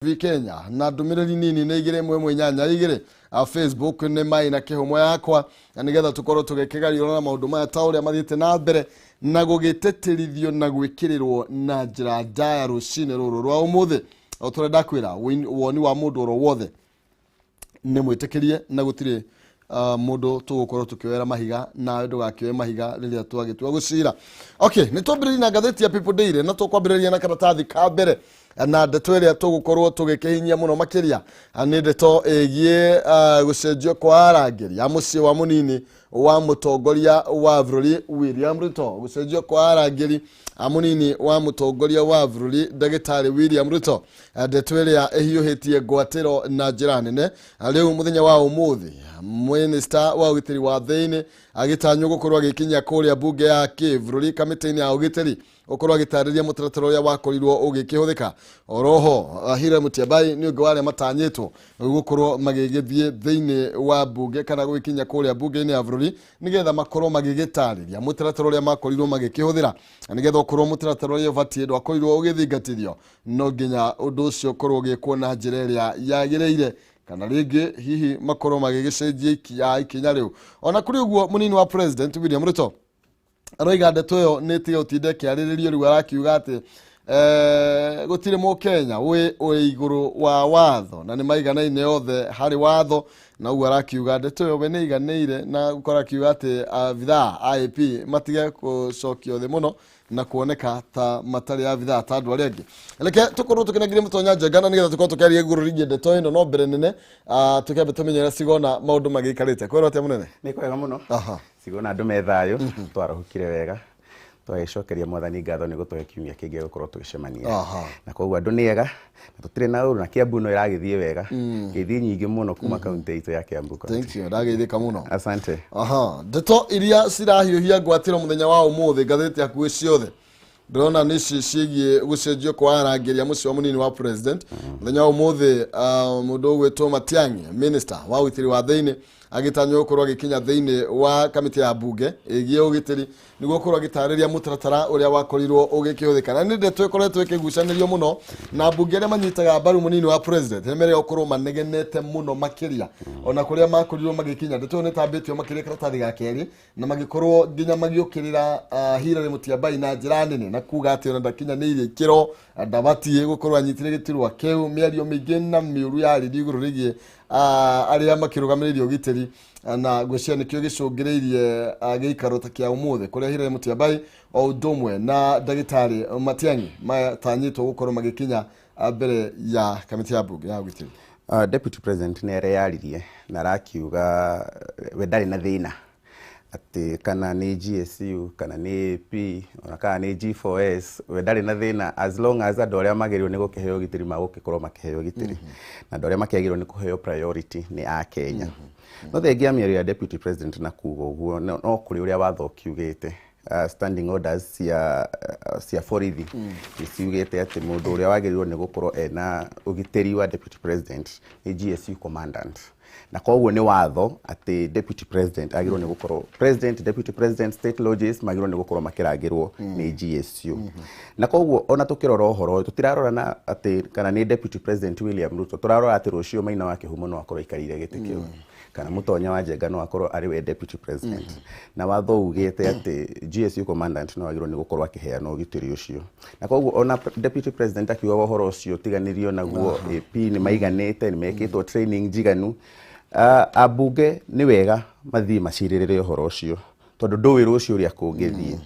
TV Kenya na ndũmĩrĩri nini nĩ 218 2. Facebook nĩ mai na kĩhumo yakwa, na nĩgetha tũkorwo tũgĩkĩgariũra na maũndũ maya ta ũrĩa mathiĩte na mbere na gũgĩtĩtĩrithio na gwĩkĩrĩrwo na njĩra ndaya rũcinĩ rũrũ rwa ũmũthĩ. O ta ũrĩa ndakwĩra, woni wa mũndũ oro wothe nĩ mwĩtĩkĩrie na gũtirĩ mũndũ tũgũkorwo tũkĩoera mahiga, nawe ndũgakĩoe mahiga rĩrĩa twagĩtua gũcira. Okay, nĩ twambĩrĩria na ngathĩti ya People Daily, na tũkwambĩrĩria na karatathi ka mbere na ndeto ĩrĩa tũgũkorwo tũgĩkĩhinyia mũno makĩria nĩ ndeto ĩgiĩ gũcenjio kwa arangĩri a mũciĩ wa mũnini wa mũtongoria wa bũrũri William Ruto. Gũcenjio kwa arangĩri a mũnini wa mũtongoria wa bũrũri ndagĩtarĩ William Ruto, ndeto ĩrĩa ĩhiũhĩtie ngwatĩro na njĩra nene. Rĩu mũthenya wa ũmũthĩ minista wa ũgitĩri wa thĩinĩ agĩtanywo gũkorwo agĩkinya kũrĩa mbunge ya kĩbũrũri kamĩtĩ-inĩ ya ũgitĩri ũkorwo agĩtarĩria mũtaratara ũrĩa wakorirwo ũgĩkĩhũthĩka. Oroho Hilary Mutyambai nĩ ũngĩ wa arĩa matanyĩtwo gũkorwo magĩgĩthiĩ thĩinĩ wa mbunge kana gũgĩkinya kũrĩa mbunge-inĩ ya bũrũri nĩgetha makorwo magĩgĩtarĩria mũtaratara ũrĩa makorirwo magĩkĩhũthĩra, na nĩgetha ũkorwo mũtaratara ũrĩa ũbatiĩ ndwakorirwo ũgĩthingatithio, no nginya ũndũ ũcio ũkorwo ũgĩkwo na njĩra ĩrĩa yagĩrĩire, kana rĩngĩ hihi makorwo magĩgĩcenjia ikinya rĩu. Ona kũrĩ ũguo, mũnini wa president William Ruto aroiga ndeto ĩyo nĩ ĩtige gũtinda ĩkĩarĩrĩrio. Rĩu arakiuga atĩ gũtirĩ mũkenya wĩ igũrũ wa watho na nĩ maiganaine othe harĩ watho, na ũguo arakiuga ndeto ĩyo we nĩ iganĩire, na gũkorwo akiuga atĩ abithaa IAP matige gũcokio thĩ mũno na kuoneka ta matarĩ abithaa ta andũ arĩa angĩ. Reke tũkorwo tũkĩnengeria mũtonya njenga na nĩgetha tũkorwo tũkĩaria igũrũ rĩgiĩ ndeto ĩno, no mbere nene tũkĩambe tũmenye ũrĩa Cigona maũndũ magĩikarĩte. Kwĩrwo atĩa, mũnene? Nĩ kwega mũno. Cigona andũ me thayũ, twarahũkire wega, twagĩcokeria Mwathani ngatho nĩ gũtũhe kiumia kĩngĩ gũkorwo tũgĩcemania. Na koguo andũ nĩ ega na tũtirĩ na ũru, na Kiambu no ĩragĩthiĩ wega, ngeithi nyingĩ mũno kuma kaunti itũ ya Kiambu County. Thank you, ndageithĩka mũno. Asante. Ndeto iria cirahiũhia ngwatĩro mũthenya wa ũmũthĩ ngathĩti hakuhĩ ciothe ndĩrona nĩ ici ciĩgiĩ gũcenjio kwa arangĩri a mũciĩ wa mũnini wa president mũthenya wa ũmũthĩ. Mũndũ ũgwĩtwo Matiang'i, minister wa ũgitĩri wa thĩinĩ, agĩtanywo gũkorwo agĩkinya thĩinĩ wa kamĩtĩ ya mbunge ĩgiĩ ũgitĩri nĩguo gũkorwo agĩtarĩria mũtaratara ũrĩa wakorirwo ũgĩkĩhũthĩka, na nĩ ndeto ĩkoretwo ĩkĩgucanĩrio mũno na mbunge arĩa manyitaga mbaru mũnini wa president nĩ merĩga gũkorwo manegenete mũno makĩria. Ona kũrĩa makorirwo magĩkinya, ndeto ĩyo nĩ ĩtambĩtio makĩria karatathi ga kerĩ na magĩkorwo nginya magĩũkĩrĩra Hilary Mutyambai na njĩra nene na kuga atĩ ona ndakinyanĩirie ikĩro, ndabatiĩ gũkorwo anyitire gĩturwa kĩu. Mĩario mĩingĩ na mĩũru yarĩrio igũrũ rĩgiĩ arĩa makĩrũgamĩrĩire ũgitĩri, na ngwĩciria nĩkĩo gĩcũngĩrĩirie gĩikaro ta kĩa ũmũthĩ kũrĩa Hilary Mutyambai o ũndũ ũmwe na ndagĩtarĩ Matiang'i matanyĩtwo gũkorwo magĩkinya mbere ya kamĩtĩ ya mbunge ya ũgitĩri. Deputy President nĩ areyaririe na arakiuga we ndarĩ na thĩna atĩ kana nĩ GSU kana nĩ AP ona kana nĩ G4S, we ndarĩ na thĩna as long as andũ arĩa magĩrĩirwo nĩ gũkĩheo ũgitĩri magũgĩkorwo makĩheo ũgitĩri, na andũ arĩa makĩagĩrĩirwo nĩ kũheo priority nĩ a Kenya. No thengia mĩario ya Deputy President na kuga ũguo, no kũrĩ ũrĩa watho ũkiugĩte. Standing orders cia borithi nĩ ciugĩte atĩ mũndũ ũrĩa wagĩrĩirwo nĩ gũkorwo ena ũgitĩri wa Deputy President nĩ GSU commandant, na koguo nĩ watho atĩ Deputy President agĩrĩirwo nĩ gũkorwo, President, Deputy President, state lodges magĩrĩirwo nĩ gũkorwo makĩrangĩrwo nĩ GSU. Na koguo ona tũkĩrora ũhoro ũyũ, tũtirarora na atĩ kana nĩ Deputy President William Ruto, tũrarora atĩ rũciũ Maina wa Kĩhumo no akorwo aikarĩire gĩtĩ kĩu kana Mũtonya wa Njenga no akorwo arĩ we Deputy President, na watho ugĩte atĩ GSU commandant no agĩrĩirwo nĩ gũkorwo akĩheana ũgitĩri ũcio. Na koguo ona Deputy President akiuga ũhoro ũcio tiganĩrio naguo, AP nĩ maiganĩte, nĩ mekĩtwo training njiganu. Ambunge nĩ wega mathiĩ macirĩrĩre ũhoro ũcio tondũ ndũĩ rũciũ ũrĩa kũngĩthiĩ.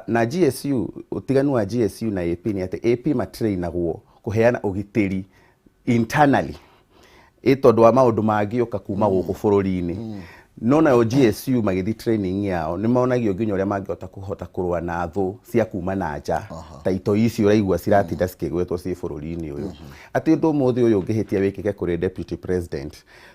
Na GSU, ũtiganu wa GSU na AP nĩ atĩ AP matrainagwo kũheana ũgitĩri internally ĩ tondũ wa maũndũ mangĩũka kuma gũkũ bũrũri-inĩ, no nayo GSU magĩthiĩ training yao nĩ monagio nginya ũrĩa mangĩhota kũhota kũrũa na thũ cia kuma na nja ta itoi ici ũraigua ciratinda cikĩgwetwo ciĩ bũrũri-inĩ ũyũ, atĩ ũndũ ũmũthĩ ũyũ ũngĩhĩtia wĩkĩke kũrĩ Deputy President,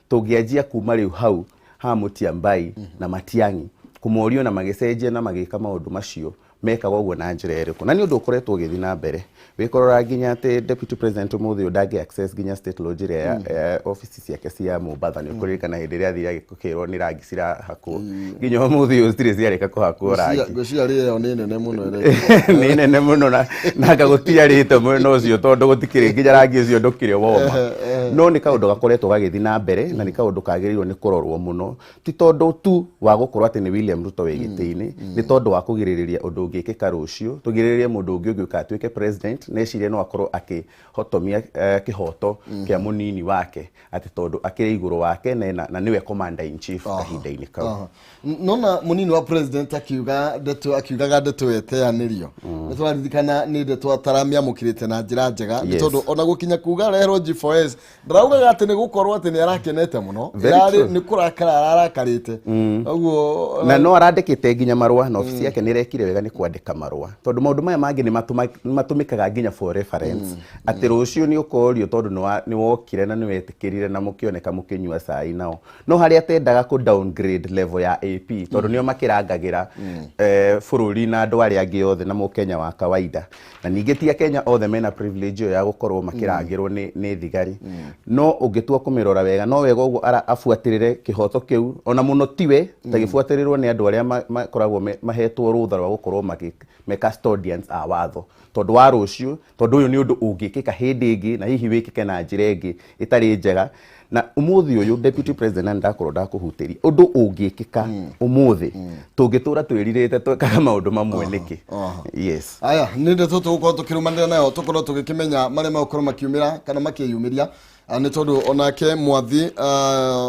tũngĩanjia kuma rĩu hau ha Mutyambai na Matiang'i kũmorio na magĩcenjia na magĩka maũndũ macio. Mekaga ũguo na njĩra ĩrĩkũ? Na nĩ ũndũ ũkoretwo ũgĩthiĩ na mbere. Wĩkũrora nginya atĩ deputy president ũmũthĩ ũyũ ndangĩ access nginya State Lodge ĩrĩa ya ofici ciake cia Mombatha. Nĩ ũkũririkana hĩndĩ ĩrĩa athire agĩkĩrwo nĩ rangi cirahakwo, nginya ũmũthĩ ũyũ citirĩ ciarĩka kũhakwo rangi. Ngwĩciria rĩo nĩ nene mũno ĩrĩa. Nĩ nene mũno na anga gũtiarĩte mwena ũcio, tondũ gũtikĩrĩ nginya rangi ũcio ndũkĩrĩ woma. No nĩ kaũndũ gakoretwo gagĩthiĩ na mbere, na nĩ kaũndũ kagĩrĩirwo nĩ kũrorwo mũno, ti tondũ tu wa gũkorwo atĩ nĩ William Ruto wĩ gĩtĩ-inĩ, nĩ tondũ wa kũgirĩrĩria ũndũ ũngĩkĩka rũciũ, tũgirĩrĩrie mũndũ ũngĩ ũngĩũka atuĩke president na ecirie no akorwo akĩhotomia kĩhoto kĩa mũnini wake, atĩ tondũ akĩrĩ igũrũ wake na nĩwe commander in chief kahinda-inĩ kau. Aha. Nona munini wa president akiuga ndeto, akiugaga ndeto ĩteanĩrio, nĩ tũraririkana nĩ ndeto ataramiamũkĩrĩte na njĩra njega, nĩ tondũ ona gũkinya kuga reherwo G4S, ndaraugaga atĩ nĩ gũkorwo atĩ nĩ arakenete mũno. Very Ĩrarĩ true. nĩ kũrakara ararakarĩte ũguo. Na no arandĩkĩte nginya marũa, na obici yake nĩ ĩrekire wega nĩ kwandĩka marũa, tondũ maũndũ maya mangĩ nĩ matũmĩkaga nginya for reference, atĩ rũciũ nĩ ũkorio, tondũ nĩ wokire na nĩ wetĩkĩrire na mũkĩoneka mũkĩnyua cai nao. No harĩa atendaga kũ downgrade level ya AP, tondũ nĩo makĩrangagĩra bũrũri na andũ arĩa angĩ othe na mũkenya wa kawaida, na ningĩ ti akenya othe mena privilege ĩyo ya gũkorwo makĩrangĩrwo nĩ thigari. No ũngĩtua kũmĩrora wega, no wega ũguo abuatĩrĩre kĩhoto kĩu ona mũno, tiwe ta gĩbuatĩrĩrwo nĩ andũ arĩa makoragwo mahetwo rũtha rwa gũkorwo me custodians a watho, tondũ wa rũciũ, tondũ ũyũ nĩ ũndũ ũngĩkĩka hĩndĩ ĩngĩ na hihi wĩkĩke na njĩra ĩngĩ ĩtarĩ njega. Na ũmũthĩ ũyũ deputy president, na ndakorwo ndakũhutĩria ũndũ ũngĩkĩka ũmũthĩ, tũngĩtũra twĩrirĩte twekaga maũndũ mamwe nĩkĩ? Yes. Aya nĩ ndeto tũgũkorwo tũkĩrũmanĩra nayo, tũkorwo tũgĩkĩmenya marĩa megũkorwo makiumĩra kana makĩyumĩria. Nĩ tondũ onake Mwathi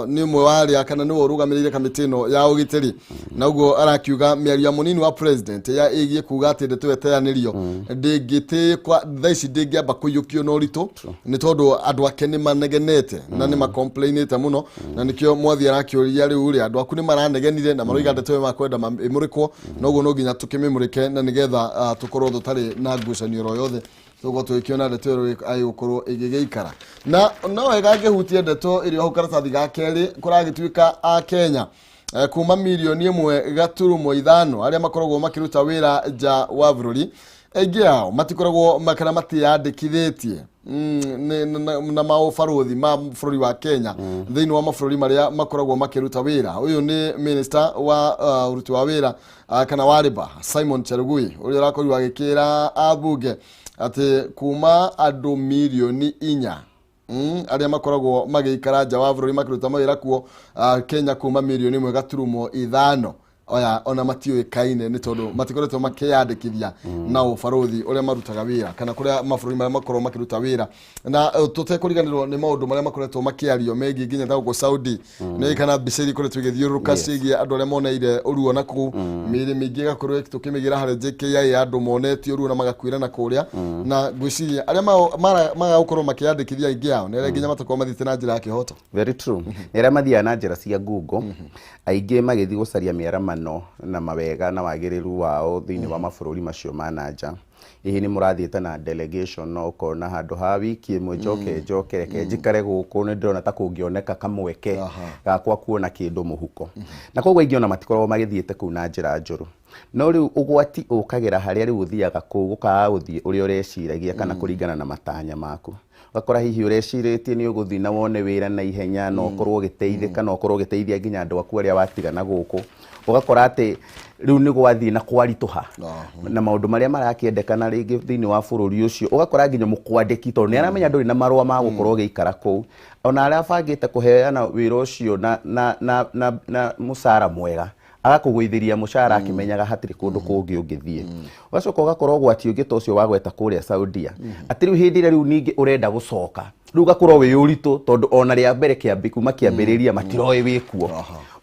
nĩ ũmwe wa arĩa kana nĩwe ũrũgamĩrĩire kamĩtĩ ĩno ya ũgitĩri, na ũguo arakiuga mĩario ya mũnini wa president ya ĩgiĩ kuga atĩ ndeto ĩteanĩrio ndĩngĩtĩkwa thaa ici, ndĩngĩamba kũiyũkio na ũritũ, nĩ tondũ andũ ake nĩ manegenete na nĩ makomplainĩte mũno. Na nĩkĩo Mwathi arakĩũria rĩu rĩ, andũ aku nĩ maranegenire na maroiga ndeto ĩyo makwenda ĩmũrĩkwo, na ũguo no nginya tũkĩmĩmũrĩke, na nĩgetha tũkorwo tũtarĩ na ngucanio oro yothe, tũgũkorwo tũgĩkĩona ndeto ĩyo ĩgũkorwo ĩgĩgĩikara. Na no wega ngĩhutie ndeto ĩrĩ hau karatathi ga kerĩ. Kũragĩtuĩka a Kenya kuma 1.5 million arĩa makoragwo makĩruta wĩra nja wa bũrũri, aingĩ ao matikoragwo kana matiyandĩkithĩtie na maũbarũthi ma bũrũri wa Kenya thĩinĩ wa mabũrũri marĩa makoragwo makĩruta wĩra. Ũyũ nĩ minister wa ũruti wa wĩra kana wa labour, Simon Chelugui, ũrĩa ũrakorirwo agĩkĩra ambunge atĩ kuma andũ 4 million arĩa makoragwo magĩikara nja wa bũrũri makĩruta mawĩra kuo, Kenya kuma 1.5 million oya ona matiũĩkaine, nĩ tondũ matikoretwo makĩyandĩkithia na ũbarũthi ũrĩa marutaga wĩra kana kũrĩa mabũrũri marĩa makoragwo makĩruta wĩra. Na tũtekũriganĩrwo nĩ maũndũ marĩa makoretwo makĩario megiĩ nginya ta gũkũ Saudi, nĩ kana mbica iria ikoretwo igĩthiũrũrũka ciĩgiĩ andũ arĩa moneire ũruo na kũu, mĩĩrĩ mĩingĩ ĩgakorwo tũkĩmĩgĩra harĩa JKIA, andũ monetio ruo na magakuĩra na kũrĩa. Na ngwĩciria arĩa maga gũkorwo makĩyandĩkithia, aingĩ ao nĩ arĩa nginya matakorwo mathiĩte na njĩra ya kĩhoto. Very true. Nĩ arĩa mathiaga na njĩra cia ngungo, aingĩ magĩthiĩ gũcaria mĩaramano na mawega na wagĩrĩru wao thĩinĩ wa mabũrũri macio ma na nja. Hihi nĩ mũrathiĩte na delegation, no ũkona handũ ha wiki ĩmwe njoke njoke, reke njikare gũkũ, nĩ ndĩrona ta kũngĩoneka kamweke gakwa kuona kĩndũ mũhuko. Na koguo aingĩ ona matikoragwo magĩthiĩte kũu na njĩra njũru. No rĩu ũgwati ũkagĩra harĩa rĩu ũthiaga kũu gũkaga gũthiĩ ũrĩa ũreciragia kana kũringana na matanya maku. Ũgakora hihi ũrecirĩtie nĩ ũgũthiĩ na wone wĩra na ihenya na ũkorwo ũgĩteithĩka na ũkorwo ũgĩteithia nginya andũ aku arĩa watiga na gũkũ, ũgakora atĩ rĩu nĩ gwathiĩ na kwaritũha na maũndũ marĩa marakĩendekana rĩngĩ thĩinĩ wa bũrũri ũcio. Ũgakora nginya mũkwandĩki, tondũ nĩ aramenya ndũrĩ na marũa ma gũkorwo ũgĩikara kũu, ona arĩa abangĩte kũheana wĩra ũcio na mũcara mwega, agakũgũithĩria mũcara akĩmenyaga hatirĩ kũndũ kũngĩ ũngĩthiĩ. Ũgacoka ũgakora ũgwati ũngĩ ta ũcio wa gweta kũrĩa Saudia, atĩ rĩu hĩndĩ ĩrĩa rĩu ningĩ ũrenda gũcoka, rĩu ũgakorwo wĩ ũritũ, tondũ ona rĩa mbere kĩambi kuma kĩambĩrĩria matiroĩ wĩ kuo.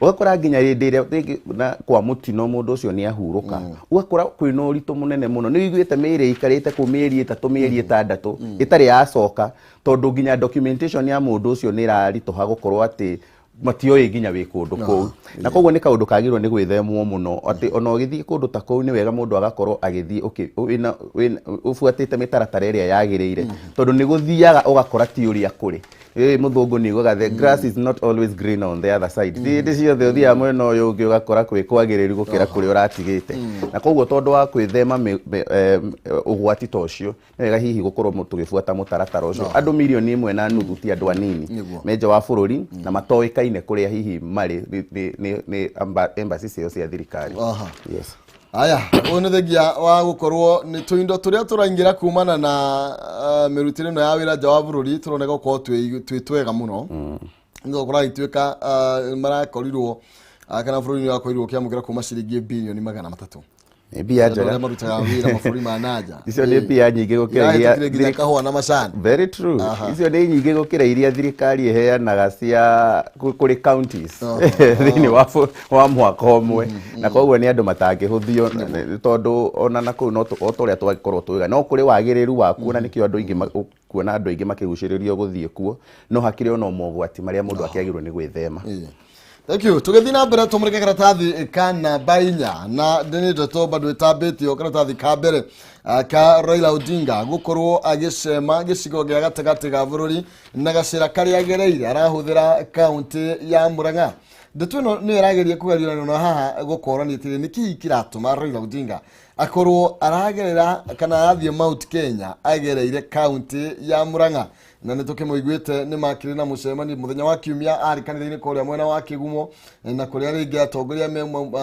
Ũgakora nginya hĩndĩ ĩrĩa rĩngĩ na kwa mũtino mũndũ ũcio nĩ ahurũka, ũgakora kwĩna ũritũ mũnene mũno. Nĩ ũiguĩte mĩĩrĩ ĩikarĩte kũu mĩeri 3, mĩeri 6 ĩtarĩ yacoka, tondũ nginya documentation ya mũndũ ũcio nĩ ĩraritũha gũkorwo atĩ matioĩ nginya wĩ kũndũ kũu. Na koguo nĩ kaũndũ kagĩrĩirwo nĩ gwĩthemwo mũno, atĩ ona ũgĩthiĩ kũndũ ta kũu nĩ wega mũndũ agakorwo agĩthiĩ ũbuatĩte mĩtaratara ĩrĩa yagĩrĩire, tondũ nĩ gũthiaga ũgakora ti ũrĩa kũrĩ. Mũthũngũ nĩ augaga the grass is not always green on the other side. Ti hĩndĩ ciothe ũthiaga mwena ũyũ ũngĩ ũgakora kwĩ kwagĩrĩru gũkĩra kũrĩa ũratigĩte. Na koguo tondũ wa kwĩthema ũgwati ta ũcio, nĩ wega hihi gũkorwo tũgĩbuata mũtaratara ũcio. Andũ 1.5 million ti andũ anini me nja wa bũrũri na matoĩkaine kũrĩa hihi marĩ nĩ embassy ciao cia thirikari. Yes. Aya, ũyũ nĩ thengia wa gũkorwo nĩ tũindo tũrĩa tũraingĩra kumana na mĩrutĩre ĩno ya wĩra nja wa bũrũri tũroneka gũkorwo twĩ twega mũno, nĩ kũragĩtuĩka marakorirwo kana bũrũri nĩ wakorirwo ũkĩamũkĩra kuma ciringi 300 billion. Nĩ mbia Andũ arĩa njega. Marutaga wĩra mabũrũri ma nanja. Icio nĩ mbia nyingĩ gũkĩra iria Irahĩtũkire nginya kahũa na macani. Very true. Icio nĩ nyingĩ gũkĩra iria thirikari ĩheanaga cia kũrĩ counties thĩinĩ wa mwaka ũmwe, na koguo nĩ andũ matangĩhũthio nĩ tondũ ona na kũu no o ta ũrĩa twagĩkorwo tũiga no kũrĩ wagĩrĩru wakuo, na nĩkĩo andũ aingĩ kuona andũ aingĩ makĩgucĩrĩrio gũthiĩ kuo, no hakĩrĩ ona mogwati marĩa mũndũ akĩagĩrĩirwo nĩ gwĩthema. Thank you. Tũgĩthiĩ na mbere tũmũrĩke karatathi ka namba 4, na nĩ ndeto bado ĩtambĩtio, karatathi ka mbere ka Raila Odinga gũkorwo agĩcema gĩcigo gĩa gatagatĩ ga bũrũri na gacĩra karĩa agereire arahũthĩra kaũntĩ ya Murang'a. Ndeto ĩno nĩyo ĩrageria kũgariũranio na haha gũkorania atĩrĩ, nĩkĩĩ kĩratũma Raila Odinga akorwo aragerera kana arathiĩ Mount Kenya agereire kaũntĩ ya Murang'a? Na nĩ tũkĩmũiguĩte nĩ makĩrĩ na mũcemanio mũthenya wa kiumia, arĩ kanitha-inĩ kũrĩa mwena wa Kĩgumo, na kũrĩa rĩngĩ atongoria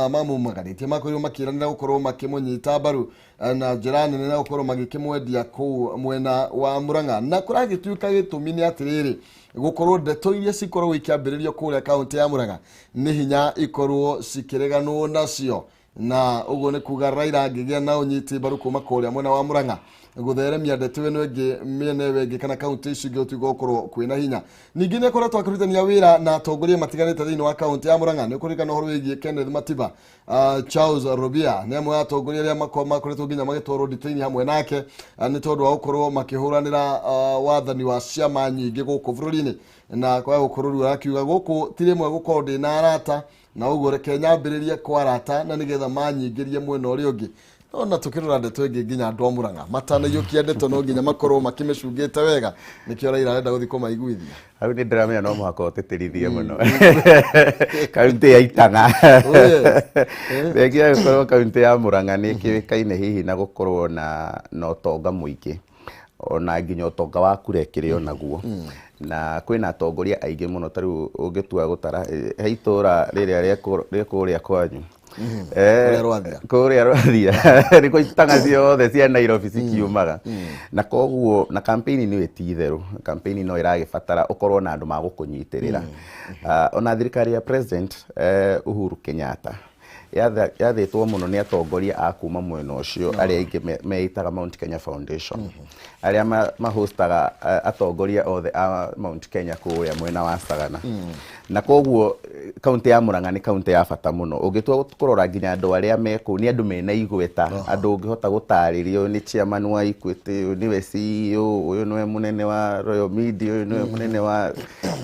mamumagarĩtie makorirwo makĩranĩra gũkorwo makĩmũnyita mbaru na njĩra nene na gũkorwo magĩkĩmwendia kũu mwena wa Murang'a. Na kũragĩtuĩka gĩtũmi nĩ atĩrĩrĩ, gũkorwo ndeto iria cikoragwo ikĩambĩrĩrio kũrĩa kaũntĩ ya Murang'a nĩ hinya ikorwo cikĩreganwo nacio, na ũguo nĩ kuga Raila angĩgĩa na ũnyiti mbaru kuma kũrĩa mwena wa Murang'a, gũtheremia ndeto ĩno ĩngĩ mĩena ĩyo ĩngĩ kana kaũntĩ icio ingĩ gũtuĩka gũkorwo kwĩna hinya. Ningĩ nĩ akoretwo akĩrutithania wĩra na atongoria matiganĩte thĩinĩ wa kaũntĩ ya Murang'a. Nĩ ũkũririkana ũhoro wĩgiĩ Kenneth Matiba, Charles Rubia nĩ amwe a atongoria arĩa makoretwo nginya magĩtwarwo nditũ-inĩ hamwe nake, nĩ tondũ wa gũkorwo makĩhũranĩra wathani wa ciama nyingĩ gũkũ bũrũri-inĩ, na kwaga gũkorwo rĩu arakiuga gũkũ ti rĩmwe gũkorwo ndĩ na arata, na ũguo reke nyambĩrĩrie kwarata na nĩgetha manyingĩrie mwena ũrĩa ũngĩ. No na tũkĩrora ndeto ĩngĩ, nginya andũ a Murang'a matanaiyũkia ndeto no nginya makorwo makĩmĩcungĩte wega, nĩkĩo Raila arenda gũthiĩ kũmaiguithia. Hau nĩ ndĩramenya no mũhaka ũtĩtĩrithie mũno kaunti ya Itang'a. Oh, yes. Thengia gũkorwo kaunti ya Murang'a nĩ ĩkĩũĩkaine hihi na gũkorwo na ũtonga mũingĩ, ona nginya ũtonga wa kura ĩkĩrĩ o naguo, na kwĩna atongoria aingĩ mũno. Ta rĩu ũngĩtua gũtara he itũra rĩrĩa rĩ kũrĩa kwanyu. Kũrĩa Rwathia. Kũrĩa Rwathia nĩkuo itang'a ciothe cia Nairobi cikiumaga, na koguo na campaign nĩ ti itherũ, campaign no ĩragĩbatara ũkorwo na andũ magũkũnyitĩrĩra. Ona thirikari ya President Uhuru Kenyatta yathĩtwo mũno nĩ atongoria a kuma mwena ũcio arĩa aingĩ meitaga Mount Kenya Foundation, arĩa mahostaga atongoria othe a Mount Kenya kũrĩa mwena wa Sagana. Na koguo kaunti ya Murang'a nĩ kaunti ya bata mũno. Ũngĩtua kũrora nginya andũ arĩa me kũu nĩ andũ mena igweta, andũ ũngĩhota gũtarĩria ũyũ nĩ chairman wa Equity, ũyũ nĩwe CEO, ũyũ nĩwe mũnene wa Royal Media, ũyũ nĩwe mũnene wa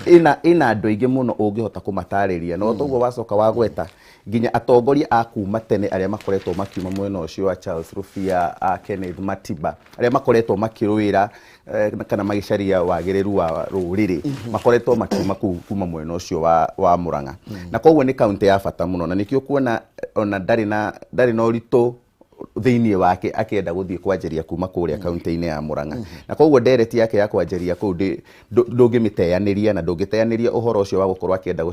ĩna andũ aingĩ mũno ũngĩhota kũmatarĩria. Na toguo wacoka wagweta nginya atongoria a kuma tene arĩa makoretwo makiuma mwena ũcio wa Charles Rubia, a Kenneth Matiba, arĩa makoretwo makĩrũĩra kana magĩcaria wagĩrĩru wa rũrĩrĩ, makoretwo makiuma kũu kuma mwena ũcio wa Murang'a. Na koguo nĩ kaunti ya bata mũno, na nĩkĩo kuona ona ndarĩ na ũritũ thĩinĩ wake akĩenda gũthiĩ kwanjĩria kuma kũrĩa kaunti-inĩ ya Murang'a. Na koguo ndereti yake ya kwanjĩria kũu ndũngĩmĩteanĩria, na ndũngĩteanĩria ũhoro ũcio wa gũkorwo akĩenda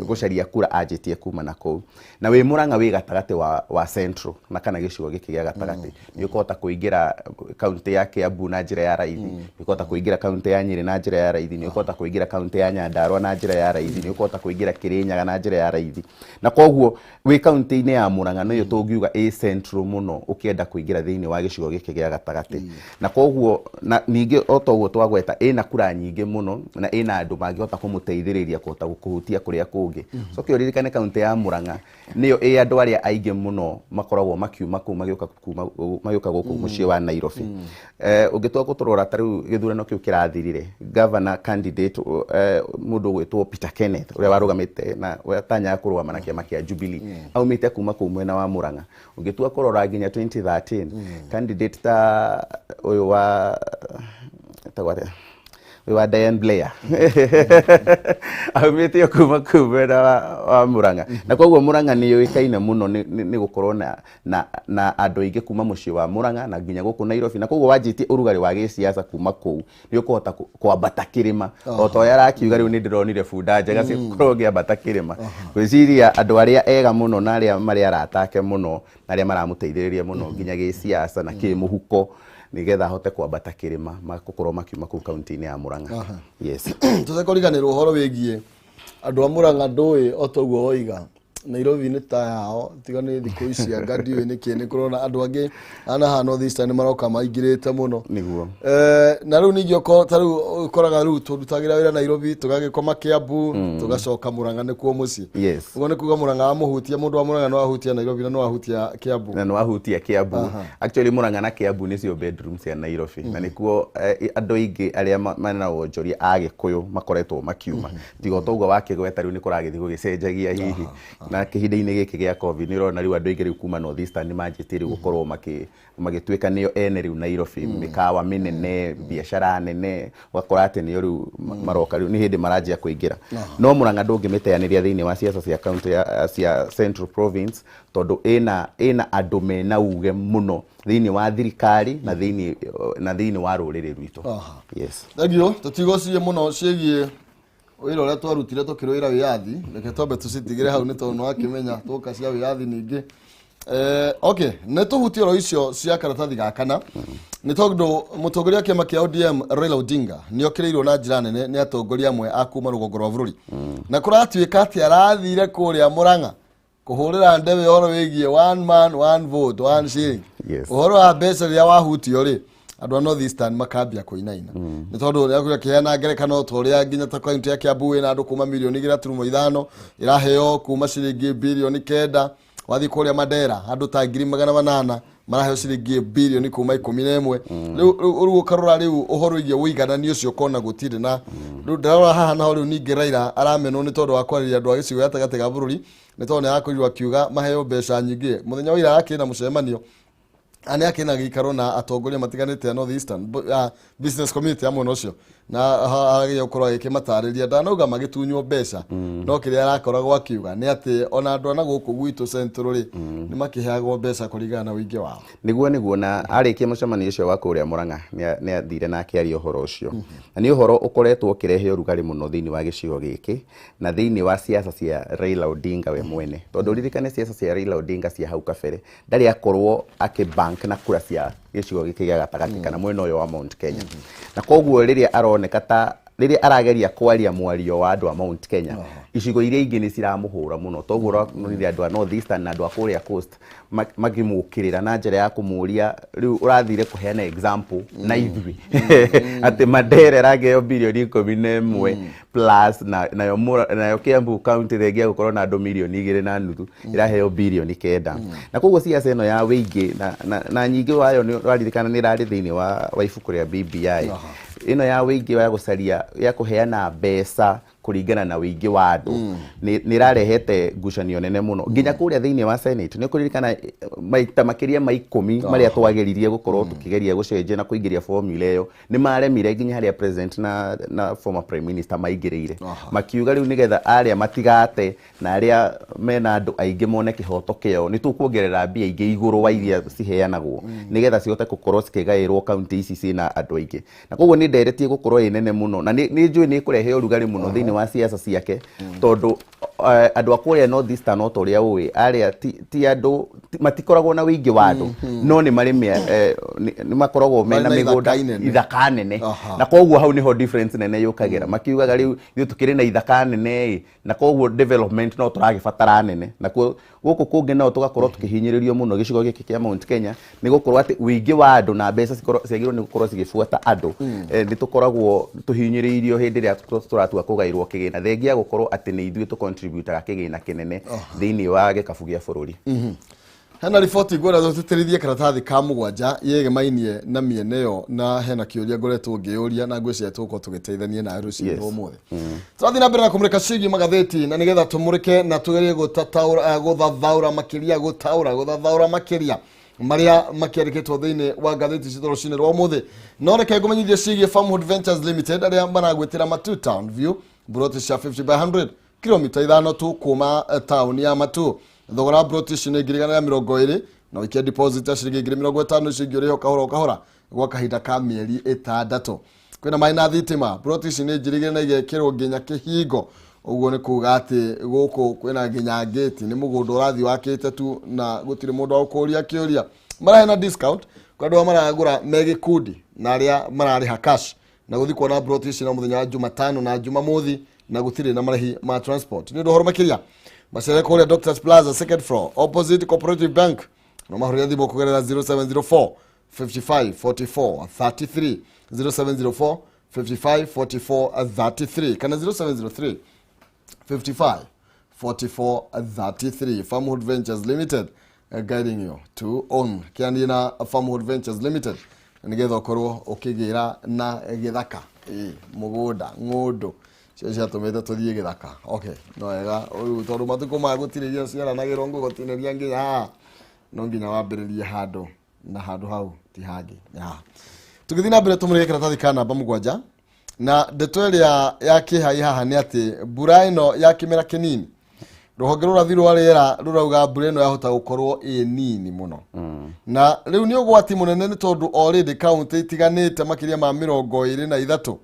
gũcaria kura anjĩtie kuma na kũu. Na wĩ Murang'a wĩ gatagatĩ wa central na kana gĩcigo gĩkĩ gĩa gatagatĩ, nĩ ũkũhota kũingĩra kaunti ya Kiambu na njĩra ya raithi, nĩ ũkũhota kũingĩra kaunti ya Nyĩrĩ na njĩra ya raithi, nĩ ũkũhota kũingĩra kaunti ya Nyandarua na njĩra ya raithi, nĩ ũkũhota kũingĩra Kĩrĩnyaga na njĩra ya raithi. Na koguo wĩ kaunti-inĩ ya Murang'a nĩyo tũngiuga ĩ central mũno ũkĩenda kũingĩra thĩinĩ wa gĩcigo gĩkĩ gĩa gatagatĩ. Na koguo na ningĩ o toguo twagweta, ĩna kura nyingĩ mũno na ĩna andũ mangĩhota kũmũteithĩrĩria kũhota kũhutia kũrĩa kũngĩ. Coke ũririkane kaunti ya Murang'a nĩyo ĩ andũ arĩa aingĩ mũno makoragwo makiuma kũu magĩũka kuma magĩũka gũkũ mũciĩ wa Nairobi. Ũngĩtua gũtũrora ta rĩu gĩthurano kĩu kĩrathirire, governor candidate mũndũ ũgwĩtwo Peter Kenneth, ũrĩa warũgamĩte na watanyaga kũrũgama na kĩama kĩa Jubilee, aumĩte kuma kũu mwena wa Murang'a. Ũngĩtua kũrora nginya 2013 candidate ta ũyũ wa etagwo atĩa, Ũyũ wa Diane Blair aumĩte o kuma kũu mwena wa Murang'a, na koguo Murang'a nĩ yũĩkaine mũno nĩ gũkorwo na andũ aingĩ kuma mũciĩ wa Murang'a na nginya gũkũ Nairobi, na koguo wanjĩtie ũrugarĩ wa gĩsiasa kuma kũu nĩ ũkũhota kwambata kĩrĩma o ta ũrĩa arakiuga. Rĩu nĩ ndĩronire bunda njega cia gũkorwo ngĩambata kĩrĩma. Ngwĩciria andũ arĩa ega mũno na arĩa marĩ arata ake mũno na arĩa maramũteithĩrĩria mũno nginya gĩsiasa na kĩmũhuko nĩgetha ahote kwambata kĩrĩma magũkorwo makiuma kũu kaunti-inĩ ya Murang'a. Yes. Tũtekũriganĩrwo ũhoro wĩgiĩ andũ a Murang'a, ndũĩ o ta ũguo woiga Nairobi nĩ ta yao, tiga nĩ thikũ ici anga ndiũĩ nĩkĩ nĩ kũrona andũ angĩ ana haha North Eastern nĩ maroka maingĩrĩte mũno. Nĩguo. Na rĩu ningĩ okorwo ta rĩu ũkoraga rĩu tũrutagĩra wĩra Nairobi, tũgagĩkoma Kiambu, tũgacoka Murang'a nĩkuo mũciĩ. Ũguo nĩ kuga Murang'a wamũhutia, mũndũ wa Murang'a no ahutia Nairobi na no ahutia Kiambu. Na no ahutia Kiambu. Actually, Murang'a na Kiambu nĩcio bedroom cia Nairobi, na nĩkuo andũ aingĩ arĩa mena wonjoria a Gĩkũyũ makoretwo makiuma, tiga o toguo wakĩgweta rĩu nĩ kũragĩthiĩ gũgĩcenjagia hihi na kĩhinda-inĩ gĩkĩ gĩa COVID. Nĩ ũrona rĩu andũ aingĩ rĩu kuma North Eastern nĩ manjĩtie rĩu gũkorwo magĩtuĩka nĩo ene rĩu Nairobi, mĩkawa mĩnene, biacara nene, ũgakora atĩ nĩo rĩu maroka, rĩu nĩ hĩndĩ maranjia kũingĩra. No Murang'a ndũngĩmĩteanĩria thĩinĩ wa ciaca cia county cia Central Province, tondũ ĩna andũ mena uge mũno thĩinĩ wa thirikari na thĩinĩ wa rũrĩrĩ rwitũ. Yes. Thengiũ. Tũtigũcirie mũno ciĩgiĩ wĩra ũrĩa twarutire tũkĩrũĩra wĩyathi, reke twambe tũcitigĩre hau nĩ tondũ nĩwakĩmenya tũka cia wĩyathi ningĩ. Okay, nĩ tũhutie oro icio cia karatathi ga kana, nĩ tondũ mũtongoria wa kĩama kĩa ODM Raila Odinga nĩ okĩrĩirwo na njĩra nene nĩ atongoria amwe a kuma rũgongo rwa bũrũri, na kũratuĩka atĩ arathire kũrĩa Murang'a kũhũrĩra ndebe ũhoro wĩgiĩ one man, one vote, one shilling. Ũhoro wa mbeca rĩrĩa wahutio rĩ, andũ a North Eastern makambia kũinaina, nĩ tondũ ũrĩa kĩheana ngerekano ta ũrĩa nginya ta kaunti ya Kiambu ĩna andũ kuma 2.5 mirioni ĩraheo kuma ciringi 9 birioni. Wathiĩ kũrĩa Mandera andũ ta 800,000 maraheo ciringi 11 birioni. Rĩu ũkarora rĩu ũhoro wĩgiĩ ũiganani ũcio ũkona gũtirĩ. Na rĩu ndarora haha naho rĩu ningĩ Raila aramenwo nĩ tondũ wa kwarĩria andũ a gĩcigo gatagatĩ ga bũrũri, nĩ tondũ nĩ arakorirwo akiuga maheo mbeca nyingĩ. Mũthenya wa ira akĩrĩ na mũcemanio nĩ akĩrĩ na gĩikaro na atongoria matiganĩte a North Eastern business community ya mwena ũcio, na arageria gũkorwo agĩkĩmatarĩria ndanauga magĩtunywo mbeca, no kĩrĩa arakoragwo akiuga nĩ atĩ ona andũ ana gũkũ gwitũ Central rĩ, nĩ makĩheagwo mbeca kũringana na ũingĩ wao. Nĩguo, na arĩkia mũcemanio ũcio wa kũrĩa Murang'a nĩ athire na akĩaria ũhoro ũcio, na nĩ ũhoro ũkoretwo ũkĩrehe ũrugarĩ mũno thĩinĩ wa gĩcigo gĩkĩ na thĩinĩ wa siasa cia Raila Odinga we mwene, tondũ ũririkane siasa cia Raila Odinga cia hau kabere ndarĩ akorwo akĩbank na kura cia gĩcigo gĩkĩ gĩa gatagatĩ kana mwena ũyũ wa Mount Kenya. Na koguo rĩrĩa aroneka ta rĩrĩa arageria kwaria mwario wa andũ a Mount Kenya, icigo iria ingĩ nĩ ciramũhũra mũno. Toguo ũronire andũ a North Eastern na andũ a kũrĩa Coast makĩmũkĩrĩra na njĩra ya kũmũria rĩu ũrathire kũheana example na ithuĩ atĩ Mandera ĩrangeo 11 birioni plus na nayo Kiambu county thengia gũkorwo na andũ 2.5 mirioni ĩraheo 9 birioni. Na koguo siasa ĩno ya wĩingĩ na nyingĩ wayo nĩ ũraririkana nĩ ĩrarĩ thĩinĩ wa ibuku rĩa BBI ĩno ya wĩingĩ wa gũcaria ya kũheana mbeca kũringana na wĩingĩ wa andũ, nĩ ĩrarehete ngucanio nene mũno nginya kũrĩa thĩinĩ wa Senate. Nĩ ũkũririkana maita makĩria ma 10 marĩa twageririe gũkorwo tũkĩgeria gũcenjia na kũingĩria formula ĩyo nĩ maremire, nginya harĩa president na former prime minister maingĩrĩire makiuga rĩu nĩgetha arĩa matigate na arĩa mena andũ aingĩ mone kĩhoto kĩao, nĩ tũkuongerera mbia ingĩ igũrũ wa iria ciheanagwo nĩgetha cihote gũkorwo cikĩgaĩrwo kaunti ici ciĩna andũ aingĩ. Na koguo nĩ nderetie gũkorwo ĩ nene mũno, na nĩ njũĩ nĩ ĩkũrehe ũrugarĩ mũno thĩinĩ wa siasa ciake, tondũ andũ a kũrĩa North Eastern, o ta ũrĩa ũĩ, arĩa ti andũ matikoragwo na ũingĩ wa andũ, no nĩ marĩ nĩ makoragwo mena Marĩ na mĩgũnda ithaka inene. Ithaka nene. Na koguo hau niho difference nene yũkagĩra, makiugaga rĩu ithuĩ tũkĩrĩ na ithaka nene ĩ, na koguo development no tũragĩbatara nene, nakuo gũkũ kũngĩ no tũgakorwo tũkĩhinyĩrĩrio mũno gĩcigo gĩkĩ kĩa Mount Kenya, nĩ gũkorwo atĩ ũingĩ wa andũ na mbeca ciagĩrĩirwo nĩ gũkorwo cigĩbuata andũ. Nĩ tũkoragwo tũhinyĩrĩirio hĩndĩ ĩrĩa tũratua kũgaĩrwo kĩgĩna, thengia gũkorwo atĩ nĩ ithuĩ tũcontributaga kĩgĩna kĩnene thĩinĩ wa gĩkabu gĩa bũrũri. Hena riboti ngwenda tũtĩtĩrithie karatathi ka 7 yegemainie na mĩena ĩyo, na hena kĩũria ngoretwo ngĩyũria na ngwĩciria tũgũkorwo tũgĩteithania nawe rũcinĩ rwa ũmũthĩ. Tũrathiĩ na mbere na kũmũrĩka ciĩgiĩ magathĩti, na nĩgetha tũmũrĩke na tũgerie gũtathaũra, gũthathaũra makĩria, gũtaũra gũthathaũra makĩria. Marĩa makĩandĩkĩtwo thĩinĩ wa ngathĩti citũ rũcinĩ rwa ũmũthĩ. No reke ngũmenyithie ciĩgiĩ Farmwood Ventures Limited, arĩa maragwĩtĩra Matu Town View, mburoti cia 50 by 100, kilomita 5 tu kuma taũni ya Matu. Thogora wa mburoti ici nĩ 120,000, na ũikie deposit ya ciringi 50,000, icio ingĩ ũrĩhe o kahora o kahora gwa kahinda ka mĩeri 6. Kwĩna maĩ na thitima. Mburoti ici nĩ njirigĩre na igekĩrwo nginya kĩhingo, ũguo nĩ kuga atĩ gũkũ kwĩna nginya ngĩti. Nĩ mũgũnda ũrathiĩ wakĩte tu na gũtirĩ mũndũ wa gũkũria kĩũria. Maraheana discount kwa andũ arĩa maragũra me gĩkundi na arĩa mararĩha cash. Na gũthiĩ kuona mburoti ici na mũthenya wa Jumatano na Jumamothi, na gũtirĩ na marĩhi ma transport. Nĩ ũndũ ũhoro makĩria, macere kũrĩa Doctors Plaza, second floor, opposite Cooperative Bank. No mahũrĩre thimũ kũgerera 0704 55 44 33, 0704 55 44 33 kana 0703 55 44 33. Farmwood Ventures Limited, guiding you to own. Kĩanie na Farmwood Ventures Limited nĩgetha ũkorwo ũkĩgĩra na gĩthaka, mũgũnda, ng'ũndũ cio ciatũmĩte tũthiĩ gĩthaka. Okay, no wega rĩu tondũ matukũ maya gũtirĩ irio ciaranagĩrwo ngũgũtinĩria nginya haha, no nginya wambĩrĩrie handũ, na handũ hau ti hangĩ nĩ haha. Tũgĩthiĩ na mbere, tũmũrĩke karatathi ka namba 7, na ndeto ĩrĩa ya kĩhai haha nĩ atĩ mbura ĩno ya kĩmera kĩnini, rũhonge rũrathi rwa rĩera rũrauga mbura ĩno yahota gũkorwo ĩ nini mũno, na rĩu nĩ ũgwati mũnene, nĩ tondũ already kaunti itiganĩte makĩria ma 23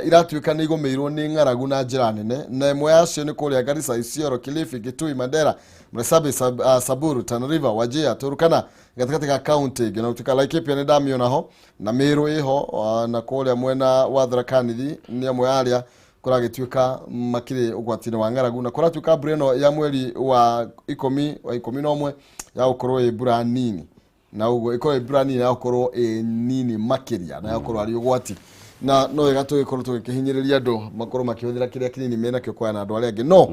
iratuĩka nĩ igũmĩirwo nĩ ng'aragu na njĩra nene, na ĩmwe yacio nĩ kũrĩa Garissa, Isiolo, Kilifi, Kitui, Mandera, Marsabit, Samburu, Tana River, Wajir, Turkana, gatagatĩ ka kaunti ĩngĩ. Na gũtuĩka Laikipia nĩ ndamĩona ho, na Meru ĩho, na kũrĩa mwena wa Tharaka Nithi nĩ amwe arĩa kũragĩtuĩka makĩrĩ ũgwati-inĩ wa ng'aragu, na kũratuĩka mbura ĩno ya mweri wa 10, wa 11 ya gũkorwo ĩ mbura nini, na ũguo ĩkorwo ĩ mbura nini, ya gũkorwo ĩ nini makĩria, na ya gũkorwo arĩ ũgwati. Na no wega tũgĩkorwo tũgĩkĩhinyĩrĩria andũ makorwo makĩhũthĩra kĩrĩa kĩnini menakĩo kwaya na andũ arĩa angĩ. No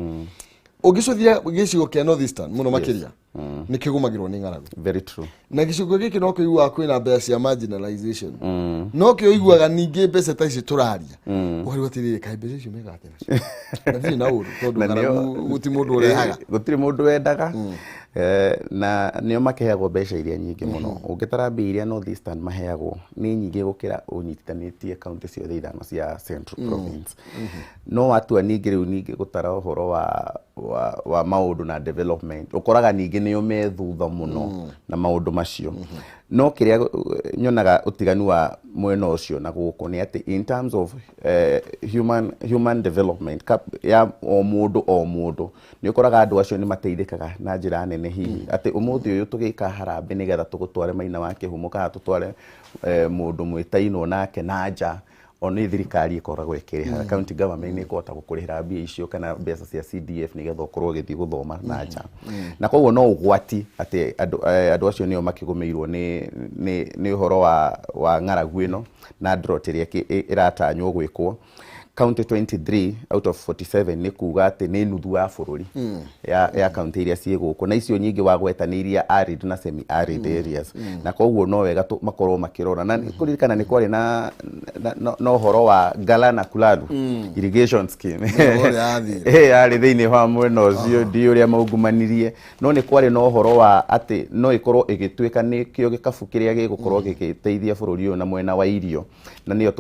ũngĩcũthia gĩcigo kĩa North Eastern mũno makĩria nĩ kĩgũmagĩrwo nĩ ng'aragu. Very true. Na gĩcigo gĩkĩ no kĩiguaga kwĩna mbeca cia marginalization, no kĩo iguaga ningĩ mbeca ta ici tũraria, ũkarigwo atĩrĩrĩ, kaĩ mbeca icio mekaga atĩa nacio? Na ndirĩ na ũru tondũ Na nĩo- ng'aragu gũti mũndũ ũrehaga. Gũtirĩ mũndũ wendaga. Na nĩo makĩheagwo mbeca iria nyingĩ mũno. Ũngĩtara mbia iria North Eastern maheagwo nĩ nyingĩ gũkĩra ũnyitithanĩtie kaunti ciothe 5 cia Central Province. No watua ningĩ rĩu ningĩ gũtara ũhoro wa maũndũ na development, ũkoraga ningĩ nĩo me thutha mũno na maũndũ macio. No kĩrĩa nyonaga ũtiganu wa mwena ũcio na gũkũ nĩ atĩ in terms of human development ya o mũndũ o mũndũ, nĩ ũkoraga andũ acio nĩ mateithĩkaga na njĩra nene. Hihi atĩ ũmũthĩ ũyũ tũgĩka harambĩ nĩgetha tũgũtware Maina wa Kĩhumo kana tũtware mũndũ mwĩtainwo nake na nja, o nĩ thirikari ĩkoragwo ĩkĩrĩha, county government nĩ ĩkũhota gũkũrĩhĩra mbia icio kana mbeca cia CDF nĩgetha ũkorwo ũgĩthiĩ gũthoma na nja. Na koguo no ũgwati atĩ andũ acio nĩo makĩgũmĩirwo nĩ ũhoro wa ng'aragu ĩno na drought ĩrĩa ĩratanywo gwĩkwo. County 23 out of 47, nĩ kuga atĩ nĩ nuthu ya bũrũri ya county iria ciĩ gũkũ, na icio nyingĩ wagweta nĩ iria arid na semi arid areas. Na koguo no wega makorwo makĩrora na kũririkana nĩ kwarĩ na ũhoro wa Ngala na Kulalu irrigation scheme. Ũrĩa yathire. Yarĩ thĩinĩ wa mwena ũcio, ndiũ ũrĩa maungumanirie, no nĩ kwarĩ na ũhoro wa atĩ no ĩkorwo ĩgĩtuĩka nĩkĩo gĩkabu kĩrĩa gĩgũkorwo gĩgĩteithia bũrũri ũyũ na mwena wa irio, na nĩyo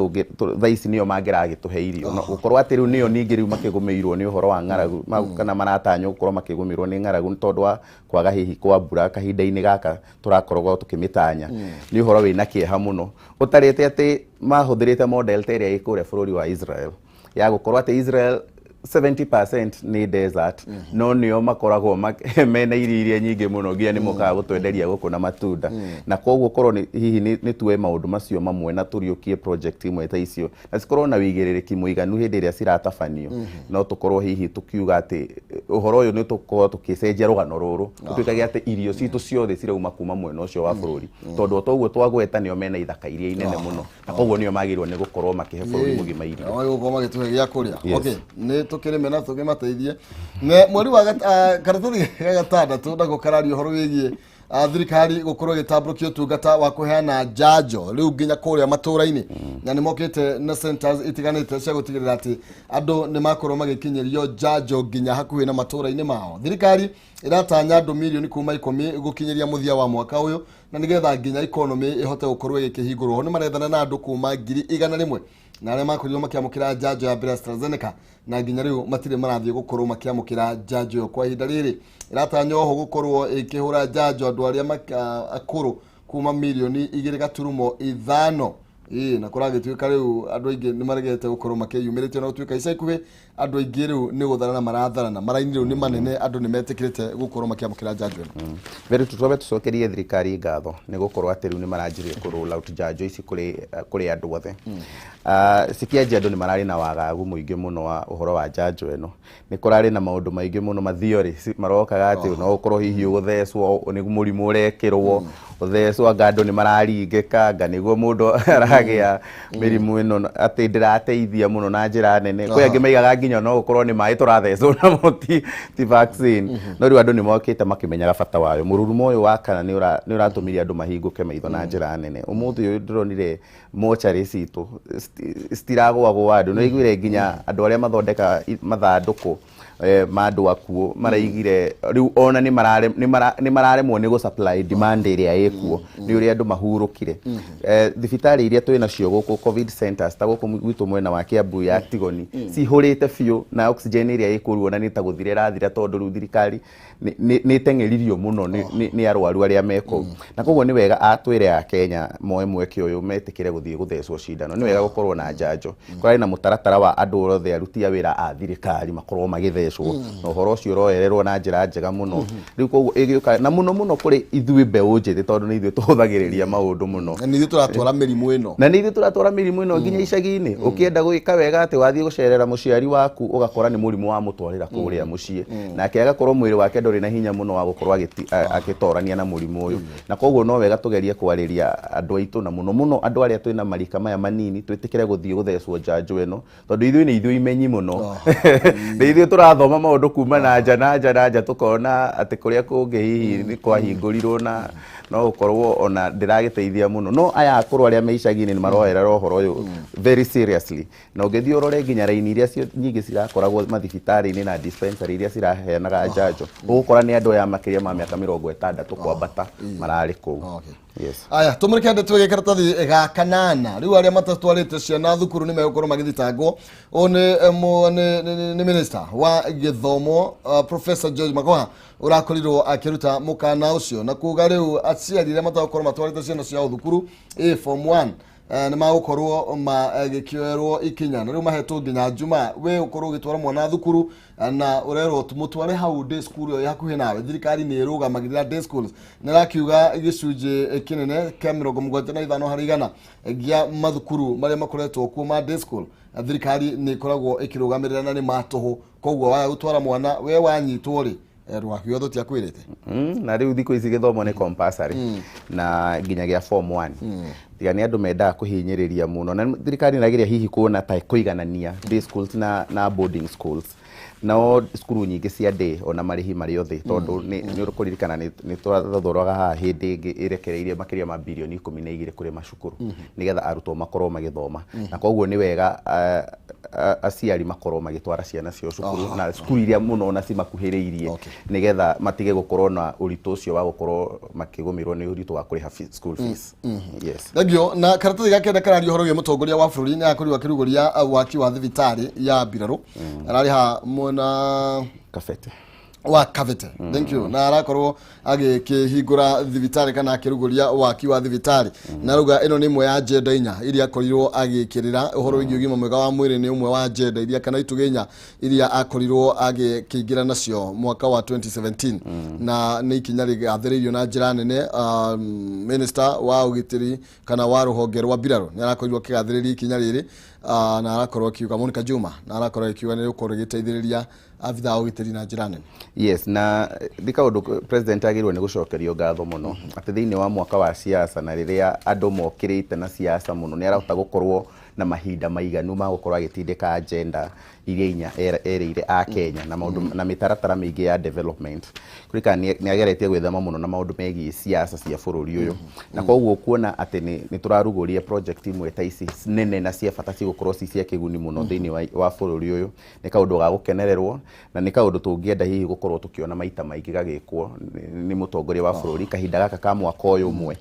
thaa ici nĩyo mangĩragĩtũhe irio. No gũkorwo atĩ rĩu nĩyo ningĩ rĩu makĩgũmĩirwo nĩ ũhoro wa ng'aragu, kana maratanywo gũkorwo makĩgũmĩrwo nĩ ng'aragu nĩ tondũ wa kwaga hihi kwa mbura kahinda-inĩ gaka tũrakoragwo tũkĩmĩtanya, nĩ ũhoro wĩna kĩeha mũno. Ũtarĩte atĩ mahũthĩrĩte model ta ĩrĩa ĩ kũrĩa bũrũri wa Israel, ya gũkorwo atĩ Israel 70% nĩ desert, no nĩo makoragwo mena irio iria nyingĩ mũno, nginya nĩ mokaga gũtwenderia gũkũ na matunda. Na koguo korwo hihi nĩ tuoe maũndũ macio mamwe na tũriũkie project imwe ta icio na cikorwo na wĩigĩrĩrĩki mũiganu hĩndĩ ĩrĩa ciratabanio, no tũkorwo hihi tũkiuga atĩ ũhoro ũyũ nĩ tũkorwo tũkĩcenjia rũgano rũrũ, tũtuĩkage atĩ irio citũ ciothe cirauma kuma mwena ũcio wa bũrũri, tondũ o toguo twagweta nĩo mena ithaka iria inene mũno, na koguo nĩo magĩrĩirwo nĩ gũkorwo makĩhe bũrũri mũgima irio. Magĩgũkorwo magĩtũhe gĩa kũrĩa. Yes. Okay, nĩ tũkĩrĩme na tũkĩmateithie. Ne mweri wa karatathi ga gatandatũ nako kararia ũhoro wĩgiĩ Thirikari gũkorwo ĩgĩtambũrũkia ũtungata wa kũheana njanjo rĩu nginya kũrĩa matũra-inĩ, na nĩ mokĩte na centers itiganĩte cia gũtigĩrĩra atĩ andũ nĩ makorwo magĩkinyĩrio njanjo nginya hakuhĩ na matũra-inĩ mao. Thirikari ĩratanya andũ mirioni kuma 10 gũkinyĩria mũthia wa mwaka ũyũ, na nĩgetha nginya economy ĩhote gũkorwo ĩgĩkĩhingũrwo. Nĩ marethana na andũ kuma 100,000 na arĩa makorirwo makĩamũkĩra njanjo ya mbere AstraZeneca, na nginya rĩu matirĩ marathiĩ gũkorwo makĩamũkĩra njanjo ĩyo kwa ihinda rĩrĩ. Ĩratanya oho gũkorwo ĩkĩhũra njanjo andũ arĩa akũrũ kuma mirioni 2.5. Ĩĩ, na kũragĩtuĩka rĩu andũ aingĩ nĩ maregete gũkorwo makĩyumĩrĩtie, na gũtuĩka ica ikuhĩ andũ aingĩ rĩu nĩ gũtharana maratharana, maraini rĩu nĩ manene, andũ nĩ metĩkĩrĩte gũkorwo makĩamũkĩra njanjo ĩno. Very tutwabe tucokerie thirikari ngatho nĩ gũkorwo atĩ rĩu nĩ maranjirie kũ roll out njanjo ici kũrĩ andũ othe. Cikĩanjia andũ nĩ mararĩ na wagagu mũingĩ mũno wa ũhoro wa njanjo ĩno. Nĩ kũrarĩ na maũndũ maingĩ mũno ma theory marokaga atĩ no ũkorwo hihi ũgũthecwo nĩ mũrimũ ũrekĩrwo, ũthecwo anga andũ nĩ mararingĩka, anga nĩguo mũndũ aragĩa mĩrimũ ĩno atĩ ndĩrateithia mũno na njĩra nene. Kwĩ angĩ maigaga nginya no gũkorwo nĩ maĩ tũrathecwo namo ti vaccine. No rĩu andũ nĩ mokĩte makĩmenyaga bata wayo. Mũrurumo ũyũ wa kana nĩ ũratũmire andũ mahingũke maitho na njĩra nene. Ũmũthĩ ũyũ ndĩronire mocarĩ citũ citiragwagwo andũ. Nĩ waiguire nginya andũ arĩa mathondeka mathandũkũ ma andũ akuũ maraigire rĩu ona nĩ mararemwo nĩ gũ supply demand ĩrĩa ĩkuo nĩ ũrĩa andũ mahurũkire. Thibitarĩ iria twĩ nacio gũkũ covid centers ta gũkũ gwitũ mwena wa Kiambu ya Tigoni cihũrĩte biũ, na oxygen ĩrĩa ĩkũruo na nĩ ta gũthira ĩrathira tondũ rĩu thirikari nĩ ĩteng'eririo mũno nĩ arwaru arĩa me kũu. Na koguo nĩ wega atwĩre a Kenya moe mweke ũyũ metĩkĩre gũthiĩ gũthecwo cindano. Nĩ wega gũkorwo na njanjo. Kũrarĩ na mũtaratara wa andũ othe aruti a wĩra a thirikari makorwo magĩthecwo, na ũhoro ũcio ũroererwo na njĩra njega mũno. Rĩu koguo ĩgĩũka na mũno mũno kũrĩ ithuĩ mbeũ njĩthĩ tondũ nĩ ithuĩ tũhũthagĩrĩria maũndũ mũno. Na nĩ ithuĩ tũratwara mĩrimũ ĩno. Na nĩ ithuĩ tũratwara mĩrimũ ĩno nginya icagi-inĩ. Ũkĩenda gwĩka wega atĩ wathiĩ gũcerera mũciari waku ũgakora nĩ mũrimũ wamũtwarĩra kũrĩa mũciĩ, nake agakorwo mwĩrĩ wake ndũrĩ na hinya mũno wa gũkorwo agĩtorania na mũrimũ ũyũ. Na koguo no wega tũgerie kwarĩria andũ aitũ, na mũno mũno andũ arĩa twĩna marika maya manini twĩtĩkĩre gũthiĩ gũthecwo njanjo ĩno, tondũ ithuĩ nĩ ithuĩ imenyi mũno. Nĩ ithuĩ tũrathoma maũndũ kuma na nja na nja na nja, tũkona atĩ kũrĩa kũngĩ hihi nĩ kwahingũrirwo na no gũkorwo ona ndĩragĩteithia mũno. No aya akũrũ arĩa me icagi-inĩ nĩ maroerera ũhoro ũyũ very seriously. Na ũngĩthiĩ ũrore nginya raini iria nyingĩ cirakoragwo mathibitarĩ-inĩ na dispensary iria ciraheanaga njanjo, ũgũkora nĩ andũ aya makĩria ma mĩaka 60 kwambata mararĩ kũu. Yes. Aya, tũmũrĩke ndeto ĩgĩ karatathi ga kanana. Rĩu arĩa matatwarĩte ciana thukuru nĩ megũkorwo magĩthitangwo. Ũyũ nĩ minister wa gĩthomo, Professor George Magoha, ũrakorirwo akĩruta mũkana ũcio na kuga rĩu aciari arĩa matagũkorwo matwarĩte ciana ciao thukuru form 1 nĩ magũkorwo magĩkĩoerwo ikinya. Na rĩu mahetwo nginya Juma, we ũkorwo ũgĩtwara mwana thukuru na ũrerwo mũtware hau day school ĩyo hakuhĩ nawe. Thirikari nĩ ĩrũgamagĩrĩra day schools, na ĩrakiuga gĩcunjĩ kĩnene kĩa 75 harĩ igana gĩa mathukuru marĩa makoretwo kuo ma day school, thirikari nĩ ĩkoragwo ĩkĩrũgamĩrĩra na nĩ matũhũ. Koguo waya gũtwara mwana we wanyitwo rĩ, rwaku yothe tiakwĩrĩte. Na rĩu thikũ ici gĩthomo nĩ compulsory na nginya gĩa form 1. Tiga nĩ andũ mendaga kũhinyĩrĩria mũno, na thirikari ĩrageria hihi kuona ta kũiganania day schools na boarding schools. Nao cukuru nyingĩ cia day ona marĩhi marĩ othe, tondũ nĩ ũkũririkana nĩ twathoraga haha hĩndĩ ĩngĩ ĩrekereirie makĩria ma birioni 12 kũrĩ macukuru nĩgetha arutwo makorwo magĩthoma. Na koguo nĩ wega aciari makorwo magĩtwara ciana ciao cukuru na cukuru iria mũno ona cimakuhĩrĩirie, nĩgetha matige gũkorwo na ũritũ ũcio wa gũkorwo makĩgũmĩrwo nĩ ũritũ wa kũrĩha school fees. Yes. Thengiũ. Na karatathi ga kenda kararia ũhoro wĩgiĩ mũtongoria wa bũrũri nĩ akorirwo akĩrugũria waki wa thibitarĩ ya mbirarũ ararĩ mwena Kabete. Wa Kabete. Thank you. Na arakorwo agĩkĩhingũra thibitarĩ kana akĩrugũria waki wa thibitarĩ, na rauga ĩno nĩ ĩmwe ya agenda inya iria akorirwo agĩkĩrĩra. Ũhoro wĩgiĩ ũgima mwega wa mwĩrĩ nĩ ũmwe wa agenda iria kana itugĩ inya iria akorirwo agĩkĩingĩra nacio mwaka wa 2017, na nĩ ikinya rĩgathĩrĩirio na njĩra nene. Minister wa ũgitĩri kana wa rũhonge rwa mbirarũ nĩ arakorirwo akĩgathĩrĩria ikinya rĩrĩ, na arakorwo akiuga Monica Juma, na arakorwo akiuga nĩ gũkorwo ĩgĩteithĩrĩria abithaa a ũgitĩri na njĩra nene. Yes, na nĩ kaũndũ president agĩrĩirwo nĩ gũcokerio ngatho mũno atĩ thĩinĩ wa mwaka wa siasa na rĩrĩa andũ mokĩrĩte na siasa mũno nĩ arahota gũkorwo na mahinda maiganu ma gũkorwo agĩtindĩka agenda iria inya erĩire a Kenya na maũndũ na mĩtaratara mĩingĩ ya development. Kũrikana nĩ ageretie gwĩthema mũno na maũndũ megiĩ siasa cia bũrũri ũyũ, na koguo kuona atĩ nĩ tũrarugũria project imwe ta ici nene na cia bata cigũkorwo ci cia kĩguni mũno thĩinĩ wa bũrũri ũyũ nĩ kaũndũ ga gũkenererwo, na nĩ kaũndũ tũngĩenda hihi gũkorwo tũkĩona maita maingĩ gagĩkwo nĩ mũtongoria wa bũrũri kahinda gaka ka mwaka ũyũ ũmwe,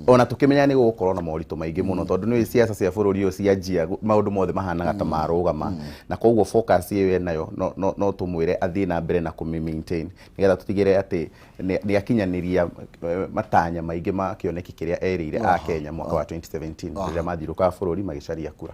ona tũkĩmenya nĩ gũgũkorwo na moritũ maingĩ mũno, tondũ nĩ siasa cia bũrũri ũyũ cianjia maũndũ mothe mahanaga ta marũgama. Na koguo focus ĩyo enayo no tũmwĩre athiĩ na mbere na kũmĩ maintain nĩgetha tũtigĩre atĩ nĩ akinyanĩria matanya maingĩ ma kĩoneki kĩrĩa erĩire a Kenya mwaka wa 2017 rĩrĩa mathiũrũrũkaga bũrũri magĩcaria kura.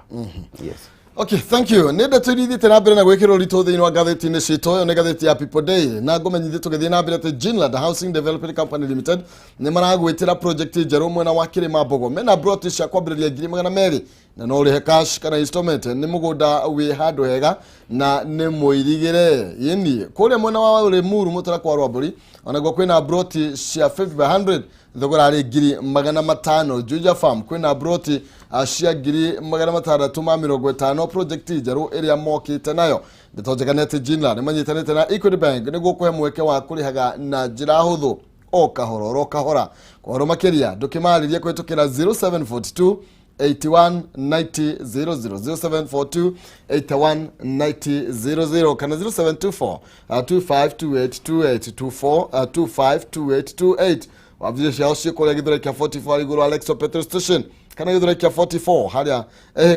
Yes. Okay, thank you. Nĩ ndeto iria ithiĩte na mbere na gwĩkĩrwo ũritũ thĩinĩ wa ngathĩti-inĩ citũ. Ĩyo nĩ ngathĩti ya People Day, na ngũmenyithie tũgĩthiĩ na mbere atĩ Ginland Housing Development Company Limited nĩ maragwĩtĩra project njerũ mwena wa Kĩrĩma Mbogo. Mena broti cia kwambĩrĩria 200,000 na no ũrĩhe cash kana installment. Nĩ mũgũnda wĩ handũ hega na nĩ mũirigĩre. Yĩni kũrĩa mwena wa Limuru mũtarakwa wa Rwambũri onaguo kwĩna broti cia 50 by 100, thogora arĩ 500,000. Juja Farm kwĩna broti cia 650,000, project njerũ ĩrĩa mokĩte nayo. Ndeto njega nĩ atĩ Ginland nĩ manyitanĩte na Equity Bank nĩguo kũhe mweke wa kũrĩhaga na njĩra hũthũ o kahora oro kahora. Kwa makĩria ndũkĩmarĩrie kũhĩtũkĩra 0742 81 90 00, 0742 81 90 00 kana 0724 2528 28, 24 2528 28. Wabici ciao ciĩ kũrĩa Gĩthũrai kĩa 44 igũrũ Alexo petrol station, kana Gĩthũrai kĩa 44 harĩa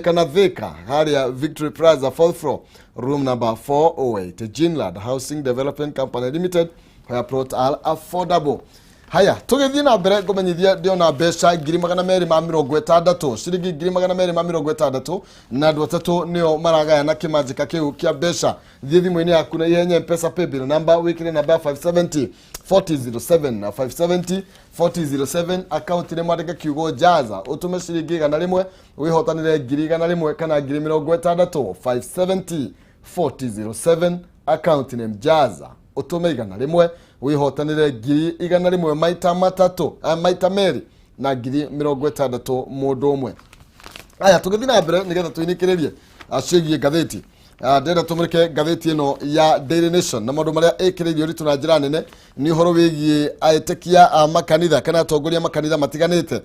kana Thika harĩa Victory Plaza, fourth floor, room number 408. Ginland Housing Development Company Limited, where plots are affordable. Haya, tũgĩthiĩ na mbere ngũmenyithia ndĩona mbeca 260,000, ciringi 260,000, na andũ atatũ nĩo maragayana kĩmanjĩka kĩu kĩa mbeca. Thiĩ thimũ-inĩ yaku na ihenya Mpesa paybill namba, wĩkĩre namba ya 570 4007 na 570 4007, akaunti nĩ mwandĩke kiugo jaza, ũtũme ciringi 100 wĩhotanĩre 100,000 kana 60,000. 570 4007, account name jaza, ũtũme 100 wĩhotanĩre 100,000 maita matatũ, maita merĩ, na 60,000 mũndũ ũmwe. Aya, tũgĩthiĩ na mbere nĩgetha tũinĩkĩrĩrie ciĩgiĩ ngathĩti, ndĩrenda tũmũrĩke ngathĩti ĩno ya Daily Nation na maũndũ marĩa ĩkĩrĩirie ũritũ na njĩra nene nĩ ũhoro wĩgiĩ etĩkia a makanitha kana atongoria makanitha matiganĩte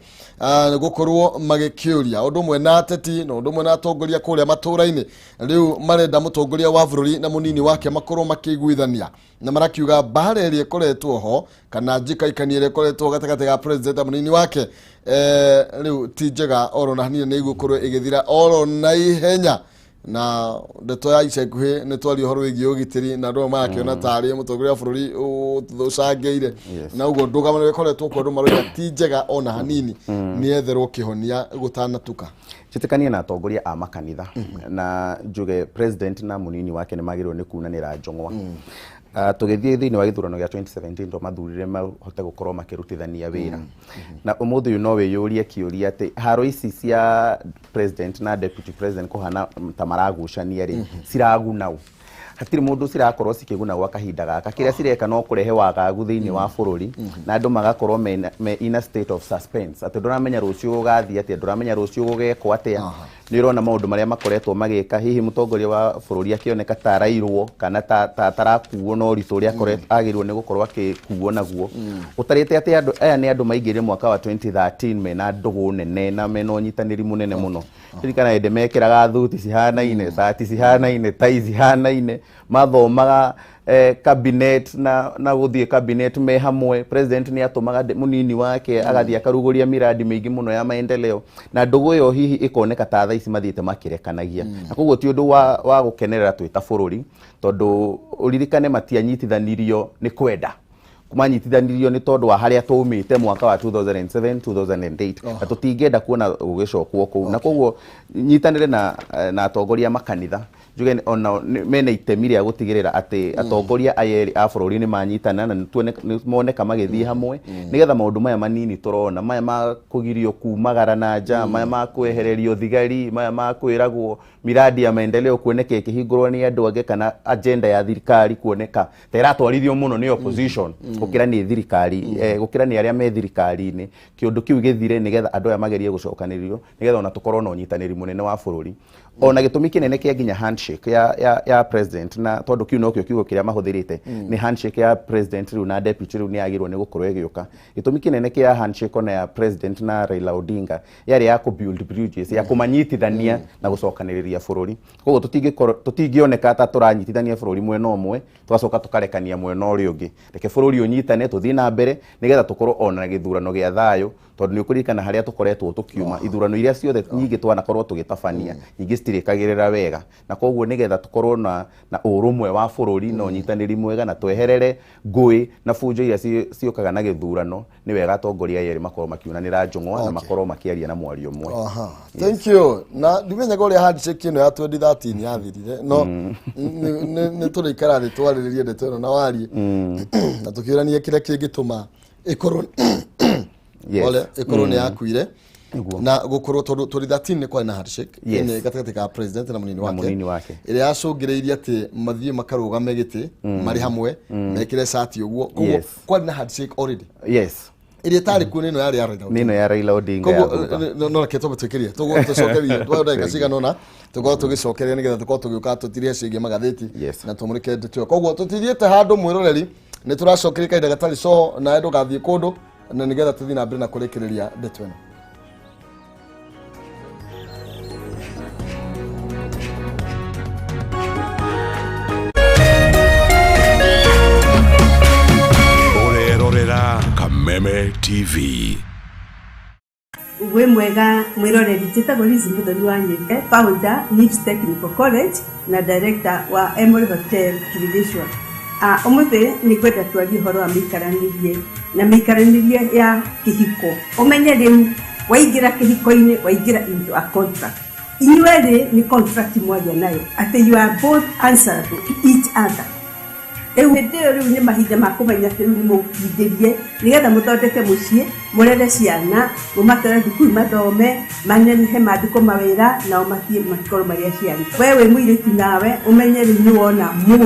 gũkorwo magĩkĩũria ũndũ ũmwe na ateti na ũndũ ũmwe na atongoria kũrĩa matũũra-inĩ. Rĩu marenda mũtongoria wa bũrũri na mũnini wake makorwo makĩiguithania, na marakiuga mbara ĩrĩa ĩkoretwo ho kana njikaikania ĩrĩa ĩkoretwo gatagatĩ ga president na mũnini wake rĩu ti njega oro na hanini, nĩ igũkorwo ĩgĩthira oro na ihenya. Na ndeto ya ica ikuhĩ nĩ twaria ũhoro wĩgiĩ ũgitĩri, na andũ amwe marakĩona tarĩ mũtongoria wa bũrũri ũcangĩire na ũguo ndũgamano ĩkoretwo kuo, andũ maroiga ti njega ona hanini, nĩ etherwo kĩhonia gũtanatuka. Njĩtĩkanie na atongoria a makanitha na njuge president na mũnini wake nĩ magĩrĩirwo nĩ kunanĩra njũng'wa. Tũgĩthiĩ thĩinĩ wa gĩthurano gĩa 2017 tũmathurire mahote gũkorwo makĩrutithania wĩra, na ũmũthĩ ũyũ no wĩyũrie kĩũria atĩ haro ici cia president na deputy president kũhana ta maragucania rĩ, ciraguna ũ? Hatirĩ mũndũ cirakorwo cikĩguna gwa kahinda gaka. Kĩrĩa cireka no kũrehe wagagu thĩinĩ wa bũrũri, na andũ magakorwo me in a state of suspense atĩ ndũramenya rũciũ gũgathiĩ atĩa, ndũramenya rũciũ gũgekwo atĩa. Nĩ ũrona maũndũ marĩa makoretwo magĩka, hihi mũtongoria wa bũrũri akĩoneka ta arairwo kana ta tarakuo na ũritũ ũrĩa agĩrĩirwo nĩ gũkorwo akĩkuo naguo, ũtarĩte atĩ andũ aya nĩ andũ maingĩrire mwaka wa 2013 mena ndũgũ nene na mena ũnyitanĩri mũnene mũno. Ririkana hĩndĩ mekĩraga thuti cihanaine, cati cihanaine, tai cihanaine, mathomaga cabinet na gũthiĩ cabinet me hamwe. President nĩ atũmaga mũnini wake agathiĩ akarugũria miradi mĩingĩ mũno ya maendeleo, na ndũgũ ĩyo hihi ĩkoneka ta thaa ici mathiĩte makĩrekanagia. Na koguo ti ũndũ wa gũkenerera twĩ ta bũrũri, tondũ ũririkane matianyitithanirio nĩ kwenda, manyitithanirio nĩ tondũ wa harĩa tũmĩte mwaka wa 2007 2008, na tũtingĩenda kuona gũgĩcokwo kũu. Na koguo nyitanĩre na atongoria makanitha, njuge ona mena itemi rĩa gũtigĩrĩra atĩ atongoria aya erĩ a bũrũri nĩ manyitana na nĩ moneka magĩthiĩ hamwe, nĩgetha maũndũ maya manini tũrona, maya ma kũgirio kumagara na nja, maya ma kwehererio thigari, maya ma kwĩragwo miradi ya maendeleo kuoneka ĩkĩhingũrwo nĩ andũ angĩ, kana agenda ya thirikari kuoneka ta ĩratwarithio mũno nĩ opposition. Gũkĩra nĩ thirikari, gũkĩra nĩ arĩa me thirikari-inĩ, kĩũndũ kĩu gĩthire nĩgetha andũ aya magerie gũcokanĩrĩrio, nĩgetha ona tũkorwo na ũnyitanĩri mũnene wa bũrũri. Ona gĩtũmi kĩnene kĩa nginya handshake ya president, na tondũ kĩu nokĩo kiugo kĩrĩa mahũthĩrĩte, nĩ handshake ya president rĩu na deputy rĩu nĩ yagĩrĩirwo nĩ gũkorwo ĩgĩũka. Gĩtũmi kĩnene kĩa handshake ona ya president na Raila Odinga yarĩ ya kũ build bridges, ya kũmanyitithania na gũcokanĩrĩria bũrũri. Koguo tũtingĩoneka ta tũranyitithania bũrũri mwena ũmwe, tũgacoka tũkarekania mwena ũrĩa ũngĩ. Reke bũrũri ũnyitane, tũthiĩ na mbere nĩgetha tũkorwo ona gĩthurano gĩa thayũ, tondũ nĩ ũkũririkana harĩa tũkoretwo tũkiuma, ithurano iria ciothe nyingĩ twanakorwo tũgĩtabania nyingĩ citirĩkagĩrĩra wega, na koguo nĩgetha tũkorwo na ũrũmwe wa bũrũri na ũnyitanĩri mwega na tweherere ngũĩ na bunjo iria ciũkaga na gĩthurano, nĩ wega atongoria aya erĩ makorwo makiunanĩra njũng'wa na makorwo makĩaria na mwario ũmwe. Aha. Thank you. Na ndimenyaga ũrĩa handshake ĩno ya 2013 yathirire, no nĩ tũrĩikara thĩ twarĩrĩrie ndeto ĩno na warie na tũkĩũranie kĩrĩa kĩngĩtũma ĩkorwo ole ĩkorwo nĩ yakuire na gũkorwo tondũ 2013 nĩ kwarĩ na handshake nĩ gatagatĩ ka president na mũnini Na wake, mũnini wake. Ĩrĩa yacũngĩrĩirie atĩ mathiĩ makarũgame gĩtĩ marĩ hamwe, mekĩre cati ũguo. Koguo kwarĩ na handshake already ĩrĩa ĩtarĩ kuo nĩ ĩno yarĩ ya Raila. Nĩ ĩno ya Raila Odinga ya Koguo thutha. No reke twambe twĩkĩrie tũcokerie twa ndagĩka cigana ũna, tũkorwo tũgĩcokeria nĩgetha tũkorwo tũgĩũka tũtirie ciĩgiĩ magathĩti na tũmũrĩke ndeto ĩyo. Koguo tũtithiĩte handũ, mwĩroreri, nĩ tũracokeria kahinda gatarĩ coho, nawe ndũgathiĩ kũndũ, na nĩgetha tũthiĩ na mbere na kũrĩkĩrĩria ndeto ĩno. Ũrerorera Kameme TV. Wĩ mwega mwĩroreri, njĩtagwo Liz Muthoni wa Nyĩmbe, founder NIBS Technical College na director wa Emory Hotel Kileleshwa. Ũmũthĩ nĩ ngwenda twarie ũhoro wa mĩikaranĩrie na mĩikaranĩrie ya kĩhiko. Ũmenye rĩu waingĩra kĩhiko-inĩ, waingĩra into a contract. Inyuerĩ nĩ contract mwaria nayo atĩ you are both answerable to each other. Rĩu hĩndĩ ĩyo rĩu nĩ mahinda ma kũmenya atĩ rĩu nĩ mũkindĩrie nĩgetha mũthondeke mũciĩ, mũrere ciana, mũmatware thukuru mathome, manenehe, mandĩkwo mawĩra, nao mathiĩ makorwo marĩ aciari. We wĩ mũirĩtu nawe ũmenye rĩu nĩ wona mũndũ.